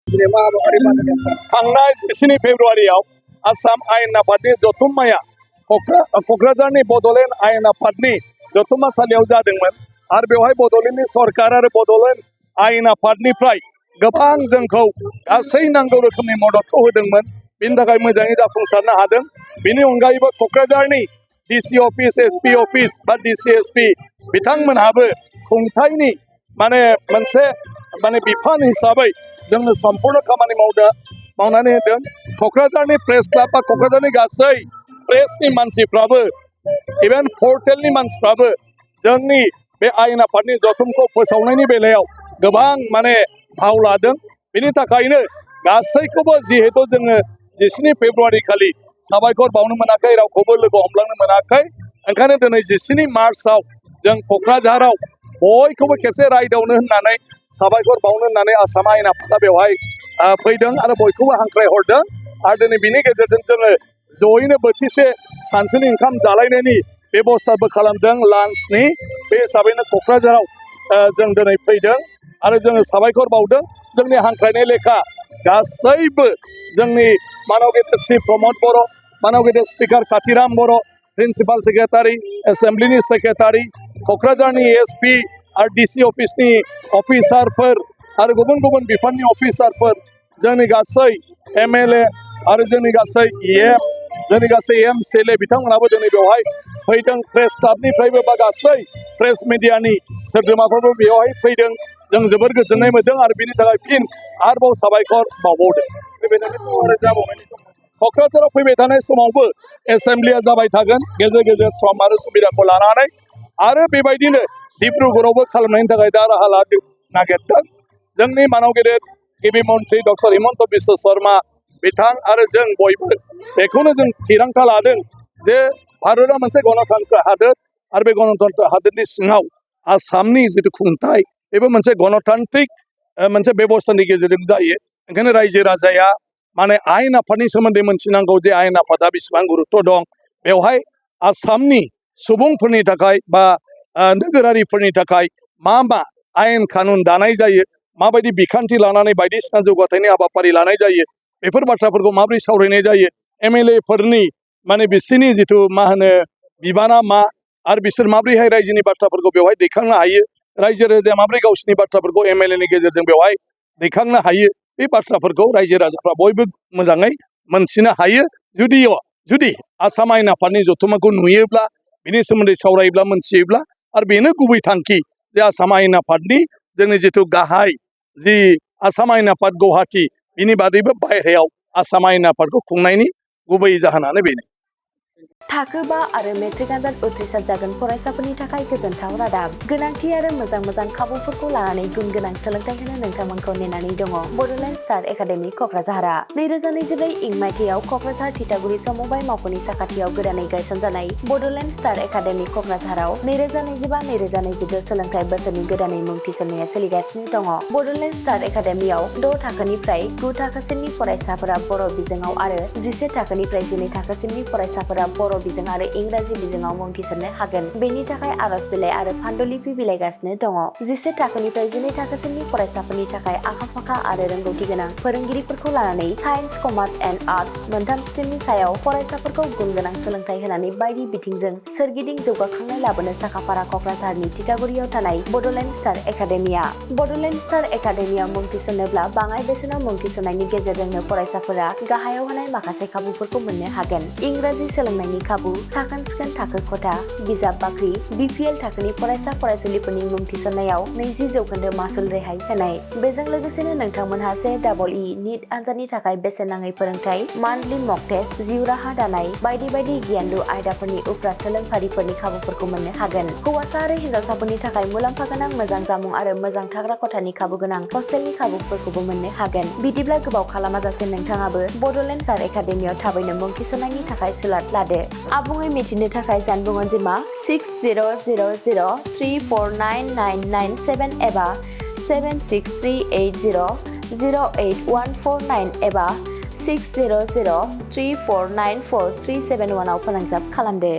थांनाय 14 फेब्रुवारियाव आसाम आयेन आफादनि जथुम्माया क'क्राझारनि बड'लेण्ड आयेन आफादनि जथुम्मासालियाव जादोंमोन आरो बेवहाय बड'लेण्डनि सरकार आरो बड'लेण्ड आयेन आफादनिफ्राय गोबां जोंखौ गासै नांगौ रोखोमनि मददखौ होदोंमोन। बेनि थाखाय मोजाङै जाफुंसारनो हादों। बेनि अनगायैबो क'क्राझारनि डिसि अफिस एसपि अफिस बा डिसिएसपि बिथांमोनहाबो खुंथायनि मोनसे बिफान हिसाबै जोंनो सम्पूर्ण खामानि मावनानै होदों। क'क्राझारनि प्रेस क्लाब बा क'क्राझारनि गासै प्रेसनि मानसिफ्राबो इभेन पर्टेलनि मानसिफ्राबो जोंनि बे आयेन आफादनि जथुमखौ फोसावनायनि बेलायाव गोबां भाव लादों। बेनि थाखायनो गासैखौबो जिहेतु जोङो 14 फेब्रुवारि खालि साबायखर बावनो मोनाखै, रावखौबो लोगो हमलांनो मोनाखै, ओंखायनो दिनै 14 मार्चआव जों क'क्राझाराव बयखौबो खेबसे रायदावनो होननानै साबायखर बावनो होननानै आसाम आयेन आफादा बेवहाय फैदों आरो बयखौबो हांख्रायहरदों। आरो दिनै बिनि गेजेरजों जोङो जयैनो बोथिसे सानसुनि ओंखाम जालायनायनि बेबस्थाबो खालामदों लान्चनि। बे हिसाबैनो क'क्राझाराव जों दिनै फैदों आरो जोङो साबायखर बावदों। जोंनि हांख्रायनाय लेखा गासैबो जोंनि मानव गेदेर श्री प्रमद बर', मानव गेदेर स्पिकार काथिराम बर', प्रिन्सिपाल सेक्रेटारि, एसेम्ब्लिनि सेक्रेटारि, क'क्राझारनि एसपि आरो डिसि अफिसनि अफिसारफोर आरो गुबुन गुबुन बिफाननि अफिसारफोर, जोंनि गासै एमएलए आरो जोंनि गासै एमसिएलए बिथांमोनाबो दिनै बेवहाय फैदों। प्रेस क्लाबनिफ्रायबो बा गासै प्रेस मिडियानि सोद्रोमाफोरबो बेवहाय फैदों। जों जोबोर गोजोननाय मोन्दों आरो बिनि थाखाय फिन आरोबाव साबायखर बावबावदों। क'क्राझाराव फैबाय थानाय समावबो एसेम्ब्लिया जाबाय थागोन गेजेर गेजेर सम आरो सुबिदाखौ लानानै, आरो बेबायदिनो डिब्रुगड़आवबो खालामनायनि थाखाय दा राहा नागिरदों। जोंनि मानव गेदेर गिबि मन्त्रि डक्टर हिमन्त बिश्व शर्मा बिथां आरो जों बयबो बेखौनो जों थिरांथा लादों जे भारतआ मोनसे गणतन्त्र हादोर आरो बे गणतन्त्र हादोरनि सिङाव आसामनि जिथु खुंथाय बेबो मोनसे गणतान्त्रिक मोनसे बेबस्थानि गेजेरजों जायो। ओंखायनो रायजो राजाया आयेन आफादनि सोमोन्दै मोनथिनांगौ जे आयेन आफादा बेसेबां गुरुत्व दं। बेवहाय आसामनि सुबुंफोरनि थाखाय बा नोगोरारिफोरनि थाखाय मा आयेन कानुन दानाय जायो, माबायदि बिखान्थि लानानै बायदिसिना जौगाथायनि हाबाफारि लानाय जायो, बेफोर बाथ्राफोरखौ माबोरै सावरायनाय जायो, एमएलएफोरनि बिसोरनि जिथु बिबाना मा, आरो बिसोर माबोरैहाय रायजोनि बाथ्राफोरखौ बेवहाय दैखांनो हायो, रायजो राजाया माबोरै गावसिनि बाथ्राफोरखौ एमएलएनि गेजेरजों बेवहाय दैखांनो हायो, बे बाथ्राफोरखौ रायजो राजाफ्रा बयबो मोजाङै मोनथिनो हायो। जुदि आसाम आयेन आफादनि जथुम्माखौ नुयोब्ला, बिनि सोमोन्दै सावरायोब्ला, मोनथियोब्ला, आरो बेनो गुबै थांखि जे आसाम आयेन आफादनि जोंनि जिथु गाहाय जि आसाम आयेन आफाद गुवाहाटी, बिनि बादैबो बायह्रायाव आसाम आयेन आफादखौ खुंनायनि गुबै जाहोनानो बेनो। थाखो 5 आरो मेट्रिक आनजाद उथ्रिसार जागोन फरायसाफोरनि थाखाय गोजोनथाव रादाब। गोनांथि आरो मोजां खाबुफोरखौ लानानै गुन गोनां सोलोंथाइ होनो नोंथांमोनखौ नेनानै दङ बड'लेण्ड स्टार एकाडेमि क'क्राझारआ। 2024 इं मायथाइयाव क'क्राझार थिथागुरि समबाय मावख'नि साखाथियाव गोदानै गायसनजानाय बड'लेण्ड स्टार एकाडेमि क'क्राझाराव 2025-2026 सोलोंथाइ बोसोरनि गोदानै मुं थिसननाया सोलिगासिनो दङ। बड'लेण्ड स्टार एकाडेमियाव 6 थाखोनिफ्राय 9 थाखोसिमनि फरायसाफोरा बर' बिजोङाव आरो 11 थाखोनिफ्राय 12 थाखोसिमनि फरायसाफोरा बर' बिजों आरो इंराजि बिजोङाव मुं थिसननो हागोन। बेनि थाखाय आर'ज बिलाइ आरो पान्डुलिपि बिलाइगासिनो दङ। 11 थाखोनिफ्राय 12 थाखोसिमनि फरायसाफोरनि थाखाय आखा-फाखा आरो रोंगौथि गोनां फोरोंगिरिफोरखौ लानानै साइन्स, कमार्स एन्ड आर्टस मोनथाम स्ट्रिमनि सायाव फरायसाफोरखौ गुन गोनां सोलोंथाइ होनानै बायदि बिथिंजों सोरगिदिं जौगाखांनाय लाबोनो साखाफारा क'क्राझारनि थिथागुरियाव थानाय Bodoland star academia. Bodoland star एकाडेमियाव मुं थिसननोब्ला बाङाइ बेसेनाव मुं थिसननायनि गेजेरजोंनो फरायसाफोरा गाहायाव होनाय माखासे खाबुफोरखौ मोननो हागोन। इंराजि सोलोंनायनि खाबु, साखोन-सिखोन थाखो खथा, बिजाब बाख्रि, बिपिएल थाखोनि फरायसा-फरायसुलिफोरनि मुं थिसननायाव 20% मासुल रेहाय होनाय। बेजों लोगोसेनो नोंथांमोनहा JEE नीट आनजादनि थाखाय बेसेन नाङै फोरोंथाय, मान्थलि मक टेस्ट, जिउ राहा दानाय, बायदि गियानलु आयदाफोरनि उफ्रा सोलोंफारिफोरनि खाबुफोरखौ मोननो हागोन। हौवासा आरो हिन्जावसाफोरनि थाखाय मुलाम्फा गोनां मोजां जामुं आरो मोजां थाग्रा खथानि खाबु गोनां हस्टेलनि खाबुफोरखौबो मोननो हागोन। बिदिब्ला गोबाव खालामाजासे नोंथाङाबो बड'लेण्ड स्टार एकाडेमियाव थाबैनो मुं थिसननायनि थाखाय सुलाद लादो। आबुङै मिथिनो थाखाय जानबुं अनजिमा 6000349997 एबा 7638008149 एबा 6003494371 आव फोनांजाब खालामदो।